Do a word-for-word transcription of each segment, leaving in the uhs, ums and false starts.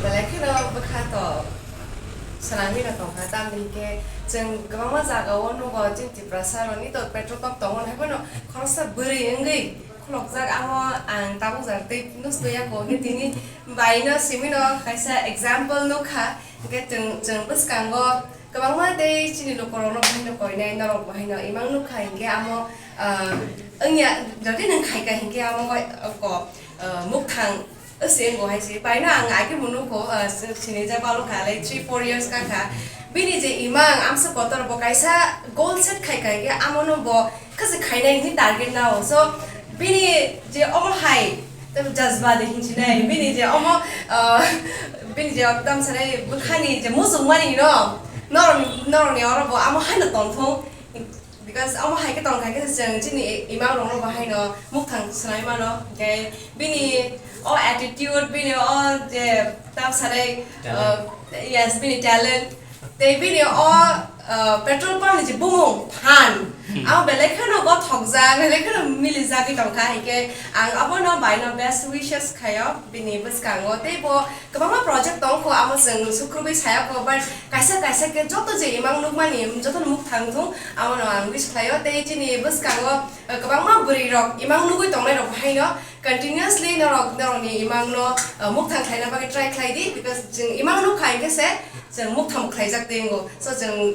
Belai kheno bwkha to swnamwi no tongkha, tamni hwnkhe chwng kwbangma jagao nugo, chini Tiprasa rokni to petrol pump tongo, hai phano khoroksa bwrwi wngwi khulokjak, amo ang tabukjak tei nukjakya kok hwnkhe tini bai no simi no kaisa example nukha, hwnkhe chwng, chwng bwskango kwbangma tei chini lukurokno bahaino koinai, norok bahaino imang nukha, hwnkhe amo, ah, wngya, jodi nwng khaika hwnkhe amo bai, ah, ko, ah, mukthang se wngbo hai se. Paino ang age bo nukho, ah, si-, sinijak balo kha, like, three four years ka kha. Bini je imang amsa kotor bo kaisa goal set khaika hwnkhe amono bo khasi khainai hwnwi target nao. So, bini je omo hai, tei jazba de hinsinai, bini je omo, ah, bini je tamsanai bwkhani je muchungmani no, norokni, norokni oro bo amo haino tongthung. Because omo hai khe tongkha khe chwng chini imang rokno bo haino mukthang swnai mano, hwnkhe bini o attitude, bini o je tamsanai, Talent. Uh, yes, bini talent. Tei bini o, uh, petrol pump ni je bumung phan, hmm, abo belai kheno gothokjak, belai kheno milijagwi tongkha, hai khe ang abono baino best wishes khaio bini bwskango. Tei bo kwbangma project tongkho, abo chwng sukrubwi sayakho, but kaisa kaisa khe joto je imang nukmani jotono mukthang thung, abono ang wish khlaio. Tei chini bwskango, uh, kwbangma bwrwi rok imang nugwi tongnai rok haino, continuously norok, norokni imangno, uh, mukthang khlaina bagwi try khlai di, because chwng imang nukha hwnkhe se chwng mukthang khlaijak tei wngo. So chwng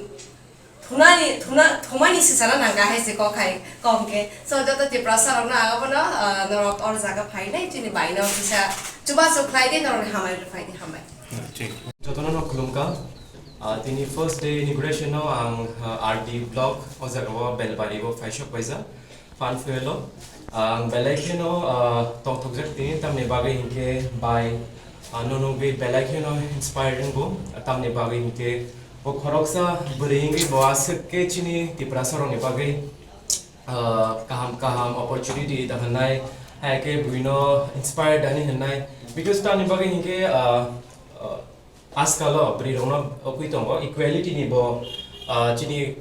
thunani, thuna, thumani sisana nangkha hai se kok hai, kok hwnkhe. So joto Tiprasa rokno ang abono, uh, norok or jaga phainai chini baino kisa chubachu khlai di, norokni hamari rwphai di, hambai. Jotono no khulumkha. Ah, tini first day inauguration no ang, ah, R D block o jaga o Belbari o phaisok paijak. Phan fuel o. Ang belai kheno, ah, tongthokjak tini, tamni bagwi hinkhe bai, ah, no nugwi belai kheno inspiring bo, tamni bagwi hinkhe bo khoroksa bwrwi wngwi bo aswk khe chini Tiprasa rokni bagwi, ah, kaham kaham opportunity da hwnwi, hai khe buino inspire da hwnwi, because tamni bagwi hinkhe, ah, ah, Ajkal o bwrwi rokno okwi tongo, equality ni bo, ah, chini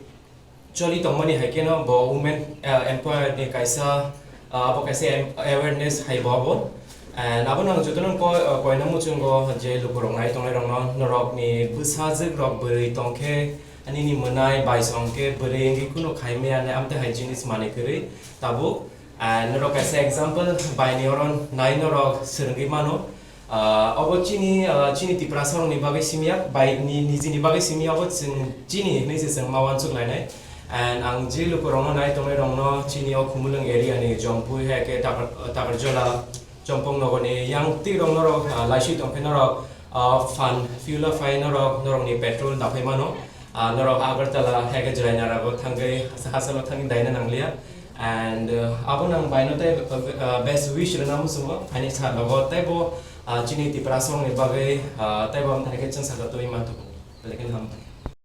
choli tongmani hai kheno bo women, ah, empower ni kaisa, ah, abo kaisa em-, awareness hai bo abo. And abo no ang jotono ko-, ah, koina muchungo je lukurok nai tongnai rokno, norok ni bwsajwk rok bwrwi tongkhe nini mwnai bai songkhe bwrwi wngwi kunu khai maya nai amtwi hai jinis manwi kwrwi tabuk. And norok kaisa example bai ni oro nai norok swrwngwi mano. Ah, obo chini, ah, chini Tiprasa rokni bagwi simi ya, bai ni, nijini bagwi simi ya, obo chwng chini hinwi se chwng ma uansuk lainai. And ang je lukurokno nai tongnai rokno chini o Khumulwng area ni Jompui hai khe Takar-, Takarjola, Chompong nogoni yang twi rok norok, ah, laiswi tongkhe norok, ah, phan fuel o phai norok, norokni petrol naphai mano. Ah, norok Agartala hai khe Jelainarago thangwi hasa-, hachalo thangwi daina nangliya. And, uh, abo nang baino tei, uh, best wish rwna muchungo, ani salogo teibo, uh, chini Tiprasa rokni bagwi, uh, teibo amthai khe chwng saka twi manthogo. Belai kheno hambai.